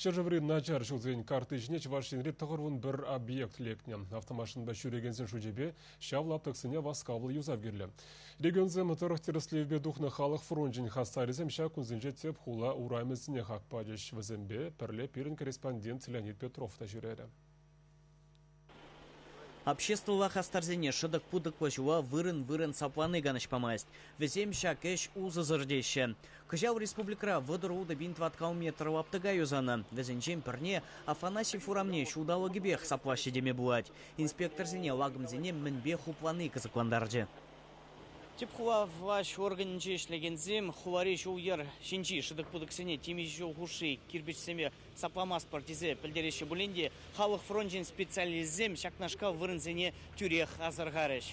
Ҫӗршыври начар ҫулсен картти ҫине Чӑваш Енри 91 объект лекнӗ. Автомашинӑпа ҫӳрекенсен шучӗпе ҫав лаптӑксене васкавлӑ юсав кирлӗ. Регионсем тӑрӑх тӗрӗслевпе тухнӑ халӑх фрончӗн хастарӗсем ҫак кунсенче тӗп хула урамӗсене хак пачӗҫ. Вӗсемпе пӗрле пирӗн корреспондент Леонид Петров та ҫӳрерӗ. Обществӑлла хастарсене шӑтӑк-путӑклӑ ҫула вырӑн-вырӑн саплани канӑҫ памасть. Вӗсем ҫак ӗҫ усӑсӑр теҫҫӗ. Кӑҫал республикӑра 36 пин тӑваткал метр лаптӑка юсанӑ. Вӗсенчен пӗрне Афанасьев урамне ҫулталӑкӗпех саплаҫҫӗ теме пулать. Инспекторсене лакӑмсене мӗнпе хуплани кӑсӑклантарчӗ. Тӗп хула влаҫ органӗнче ӗҫлекенсем хулари ҫул-йӗр ҫинчи шӑтӑк-путӑксене темиҫе ҫул хушши кирпӗчсемпе сапламастпӑр тесе пӗлтереҫҫӗ пулин те халӑх фрончӗн специалисчӗсем ҫакнашкал вырӑнсене тӳрех асӑрхарӗҫ.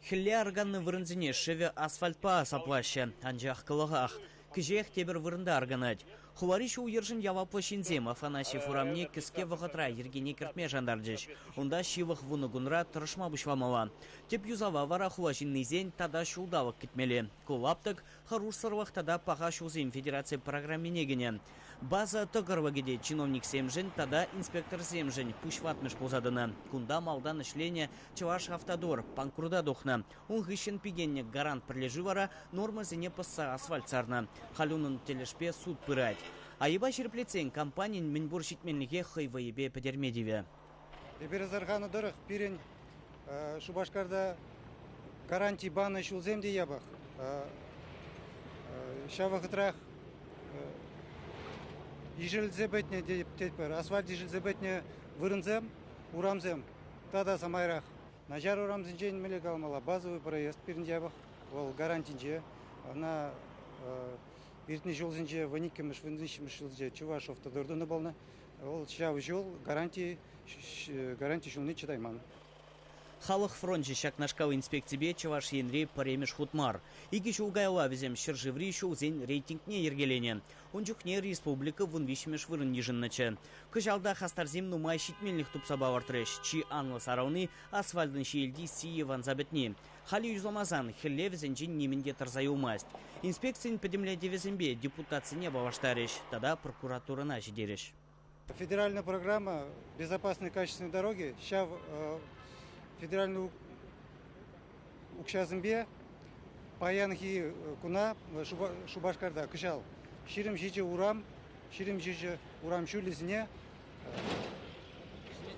Хӗлле арканнӑ вырӑнсене шӗвӗ асфальтпа саплаҫҫӗ, анчах кӑлӑхах. Кӗҫех тепӗр вырӑнта арканать. Хулари ҫул-йӗршӗн яваплӑ ҫынсем Афанасьев урамне кӗске вӑхӑтра йӗркене кӗртме шантарчӗҫ. Унта ҫывӑх 10 кунра тӑрӑшма пуҫламалла. Тӗп юсава вара хула ҫыннисен тата ҫулталӑк кӗтмелле. Ку лаптӑк Хӑрушсӑрлӑх тата паха ҫулсен федераци программине кӗнӗ. База тӑкӑрлӑкӗ те чиновниксемшӗн тата инспекторсемшӗн пуҫватмӑш пулса тӑнӑ. Кунта малтан ӗҫленӗ Чӑваш Автодор панкрута тухнӑ. Ун хыҫҫӑн пикеннӗ Гарант пӗрлешӳ вара нормӑсене пӑсса асфальт сарнӑ. Халь унӑн тӗлӗшпе суд пырать. Айӑпа ҫирӗплетсен компанин мӗнпур ҫитменлӗхе хӑй вӑйӗпе пӗтерме тивӗ. Эпир асӑрханӑ тӑрӑх, пирӗн Шупашкарта гаранти панӑ ҫулсем те япӑх. Ҫав вӑхӑтрах ишӗлсе пӗтнӗ тетпӗр, асфальт ишӗлсе пӗтнӗ вырӑнсем, урамсем тата самайрах. Начар урамсенчен мӗнле каламалла, базовый проезд пирӗн япӑх, вӑл гарантинче. Ӑна иртнӗ ҫулсенче, 12-мӗш, 13-мӗш ҫулсенче Чувашавтодор тунӑ пулнӑ. Вӑл ҫав ҫул гаранти ҫулне чӑтайман. Халӑх фрончӗ ҫакнашкал инспекципе Чӑваш Енре пӗрремӗш хут мар. Икӗ ҫул каялла вӗсем ҫӗршыври ҫулсен рейтингне йӗркеленӗ. Ун чухне республика 13-мӗш вырӑн йышӑннӑччӗ. Кӑҫал та хастарсем нумай ҫитменлӗх тупса палӑртрӗҫ. Чи анлӑ сарӑлни – асфальтӑн ҫиелти сийӗ ванса пӗтни. Халӗ юсамасан хӗлле вӗсенчен нимӗн те тӑрса юлмасть. Инспекцин пӗтӗмлетӗвӗсемпе депутатсене паллаштарӗҫ тата прокуратурӑна ҫитерӗҫ. Федеральная программа «Безопасные качественные дороги» ҫав федеральный укҫасемпе паянхи куна Шупашкарта кӑҫал 27 урам, 27 урам ҫулӗсене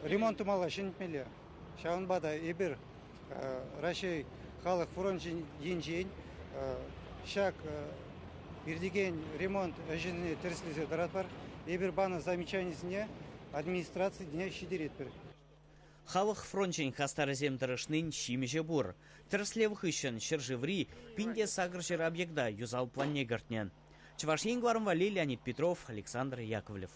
ремонт тумалла, ҫӗнетмелле. Ҫавӑнпа та эпир Раҫҫей халӑх фрончӗн енчен ҫак иртекен ремонт ӗҫӗсене тӗрӗслесе тӑратпӑр. Эпир панӑ замечанисене администрацине ҫитеретпӗр. Халӑх фрончӗн хастарӗсем тӑрӑшнин ҫимӗҫӗ пур. Тӗрӗслев хыҫҫӑн ҫӗршыври 1800 объекта юсав планне кӗртнӗ. Чӑваш Ен кӑларӑм валли Леонид Петров, Александр Яковлев.